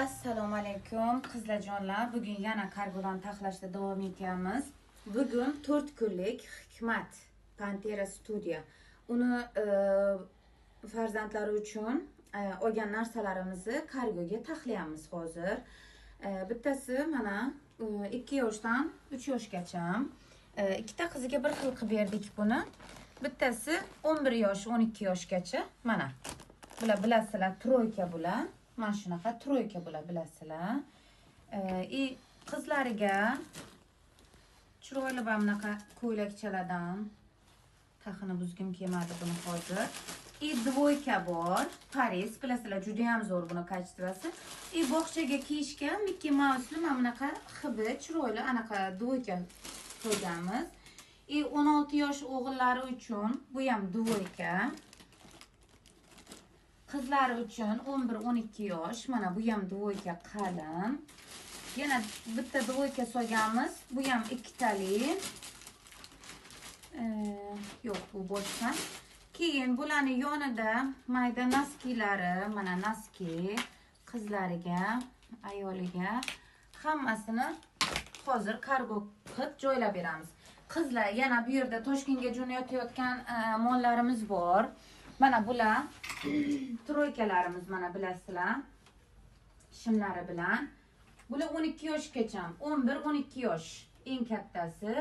Assalomu alaykum qizlarjonlar. Bugun yana kargodan taxlashda davom etyapmiz. Bugun 4 kunlik Hikmat Pantera Studio. Uni farzandlari uchun olgan narsalarimizni kargoga taxlayamiz hozir. Bittasi mana 2 yoshdan 3 yoshgacha. Ikkita qiziga bir xil qilib berdik buni. Bittasi 11 yosh, 12 yoshgacha. Mana. Bular bilasizlar, troyka bular. Mana shunaqa troyka bular bilasizlar. И qizlariga chiroyli va bunaqa ko'ylakchalardan taxini buzgim kelmadi buni hozir. И dvoyka bor. Paris bilasizlar, juda ham zo'r buni kачествоsi. И bog'chaga kiyishga Mickey Mouse'li mana bunaqa xibi chiroyli anaqa dvoyka qo'yganmiz. И 16 yosh o'g'illari uchun bu ham dvoyka. Qizlari uchun 11-12 yosh, mana bu ham dvoyka qalin. Yana bitta dvoyka solganmiz. Bu ham ikkitali. Yo'q, bu boshqa. Keyin bularning yonida mayda naskilari, mana naski qizlariga, ayoliga hammasini hozir kargo qilib joylab beramiz. Qizlar, yana bu yerda Toshkentga jo'natayotgan mollarimiz bor. Mana bular troykalarimiz, mana bilasizlar, shimlari bilan. Bular 12 yoshgacha, 11-12 yosh eng kattasi.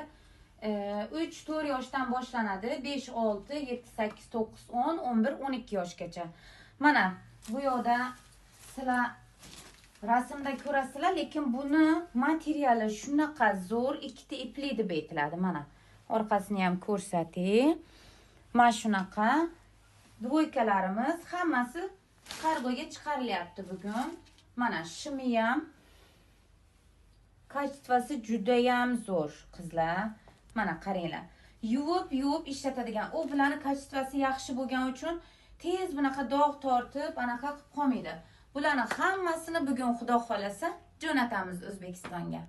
3-4 yoshdan boshlanadi, 5, 6, 7, 8, 9, 10, 11, 12 yoshgacha. Mana bu yoqda sizlar rasmda ko'rasizlar, lekin buni materiali shunaqa zo'r, ikkita ipli deb aytiladi. Mana orqasini ham ko'rsatay. Mana shunaqa dvoykalarimiz hammasi kargoga chiqarilyapti bugun. Mana shimi ham kачествоsi juda ham zo'r qizlar. Mana qaranglar. Yuvib-yuvib ishlatadigan. U bularni kачествоsi yaxshi bo'lgani uchun tez bunaqa dog' tortib, anaqa qilib qolmaydi. Bularni hammasini bugun Xudo xolasa jo'natamiz O'zbekistonga.